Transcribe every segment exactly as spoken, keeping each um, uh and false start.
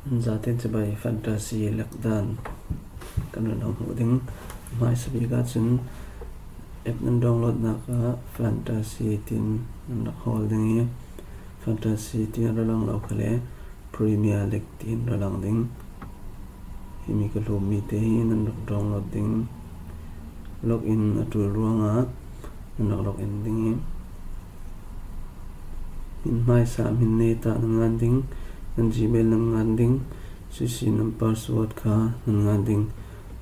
Zaten chibai fantasy lek dan kan rawn hmu ding. Hmaisa bika chun app nan download naka fantasy tin nan rak hawl ding hi. Fantasy tin a ralang lo kha le Premier League tin ralang ding. Himi ka hlum mi te hi nan rak download ding. Login a tul ruanga nan rak login ding hi. Min hmaisa min nei ta nan ngan ding, nan Gmail nan ngan ding, sisi nan password kha nan ngan ding.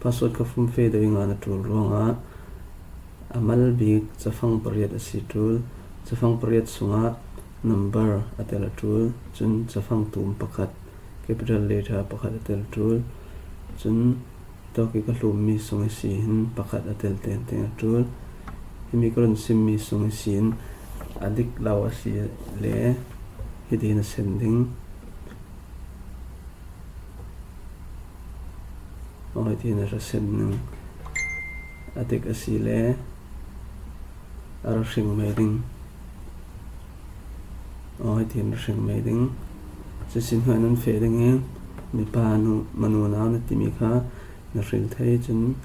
Password kha fum fe deu ngan a tul ruanga. A mal bik chafang pariat a si tul, chafang pariat sunga number a tel a tul, chun chafang tum pakhat, capital letter pakhat a tel tul, chun tawki ka hlum mi sung i si hin pakhat a tel ten ten a tul. Himi ka rawn sim mi sung i si hin a dik lo a si le hi tiin a sen ding. Aw, hi tiin a ra sen ding. A dik a si le a ra hring mai ding. Aw, hi tiin a ra hring mai ding. Chu sin hnuai nan fe ding e. Mipa nu, manu nau na ti mi kha na hril thei chun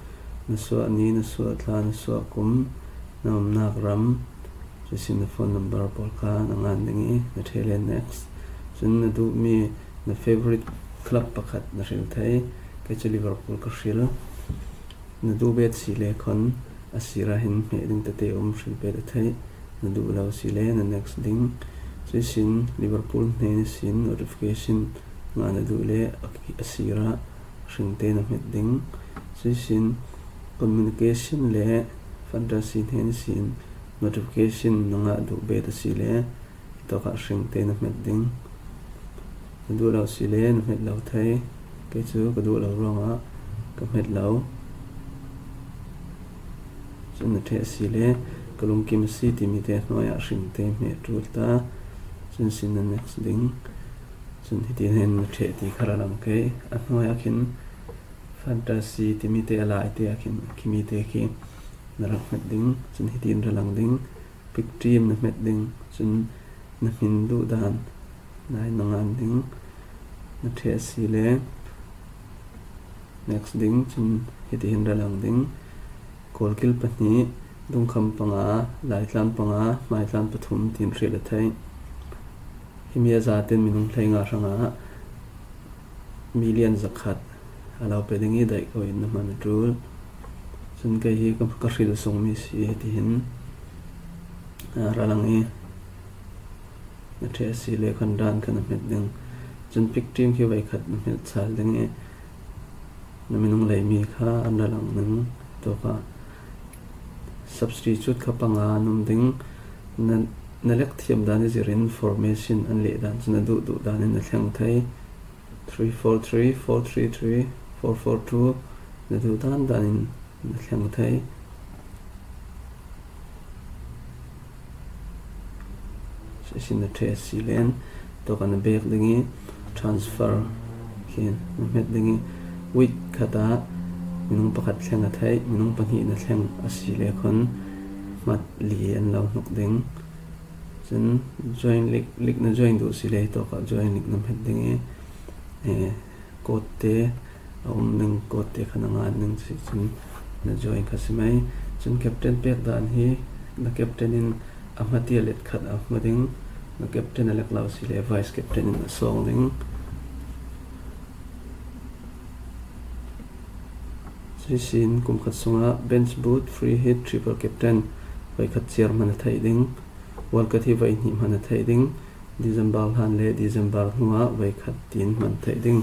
na suah ni, na suah thla, na suah kum, na awmna ram, chu sin na phone number pawl kha na ngan ding e, na thei le next. Chun na duh mi na favourite club pakhat na hril thei, kei chu Liverpool ka hril. Na duh bet si le khon a sira hin hmeh ding ta te um hril bet a thei. Na duh lo si le na next ding. Chu sin Liverpool hnein sin notification nga na duh le a, a sira hring te na hmet ding. Chu sin communication le fantasy hnein sin notification na nga duh bet a si le tawka hring te na hmet ding. Na duh lo si le na hmet lo thei. Kei chu ka duh lo ruanga ka hmet lo. Chun na thei si le ka lungkim a si ti mi te hnuaia hring te hmet tul ta. Chun sin na next ding. Chun hi tiin hin na thei ti kha ra lang kei. A hnuaia khin fantasy ti mi te a lai te a khin khi mi te khi na rak hmet ding. Chun hi tiin ra lang ding. Pick team na hmet ding, chun na hmin duh dan nai na ngan ding. Na thei si le next ding, chun hi tiin ra lang ding. Kawlkil pahni, dungkham panga, laitlan panga, hmaitlan pathum tiin hril a thei. Hi mi a zaten minung hleinga hranga million zakhat a lo pe ding i daih ko in na hman a tul. Chun kei hi ka, ka hril sung mi si hi tiin, a, ra lang i na thei si le khan dan kha na hmet ding. Chun pick team khi vai khat na hmet chal ding i na minung lei mi kha an ra lang ding. Tawka substitute kha panga an um ding. Na, na lek thiam dan i zirin formation an leh dan chu na duh duh danin na thleng thei. Three four three, four three three, four four two, na duh dan danin na thleng thei. Chu sin na thei si len, tawka na bek ding i transfer khi na hmet ding i week khata minung pakhat thleng a thei, minung pahni na thleng a si le khon hmat li an lo hnuk ding. Chun join league, league na join duh si le tawka join league na hmet ding i, eh, code te a um ding, code te kha na ngan ding si chun na join kha si mai. Chun captain pek dan hi na captain in a hma tia let khat a hmu ding, na captain a lek lo si le vice captain in a sawng ding. Chu sin kum khat sunga bench boot, free hit, triple captain, vai khat chairman a thei ding. World Cup hi vai hni hman a thei ding. December hlan le December hnua vai khat tiin hman thei ding.